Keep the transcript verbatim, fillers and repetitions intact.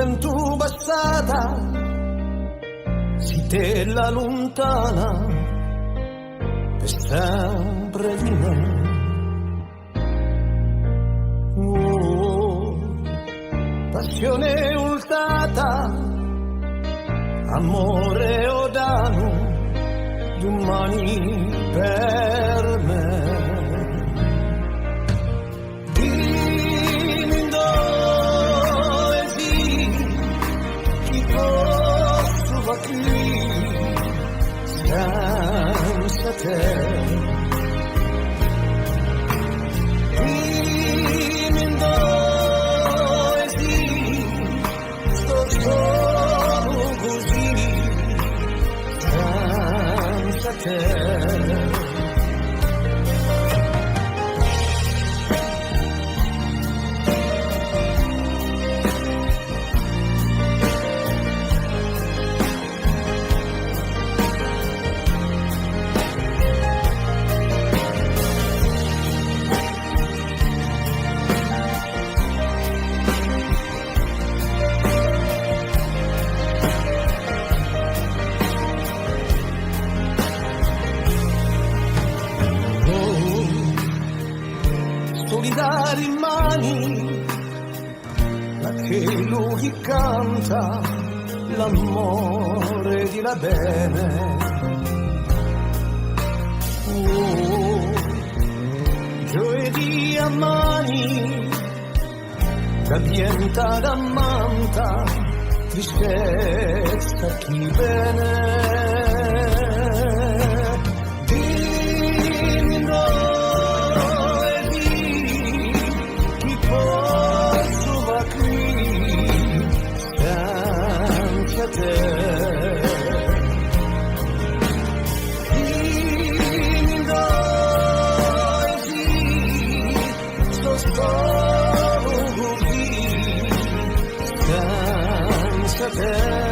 Tantu passata, zitella luntana, per sempre di mè. Oh, passione ultata, amore o dannu, dumani per mè. Dimmi induve sì, chì possu fà quì senza tè. Dimmi induve sì, stò solu cusì senza tè. Oh, solidari mani, da quellu chì canta l'amore di la bene. Oh, gioia di mani, da pianta, da manta, tristezza chì vene. Dimmi induve sì, chì possu fà quì senza tè. Dimmi induve sì, stò solu cusì senza tè.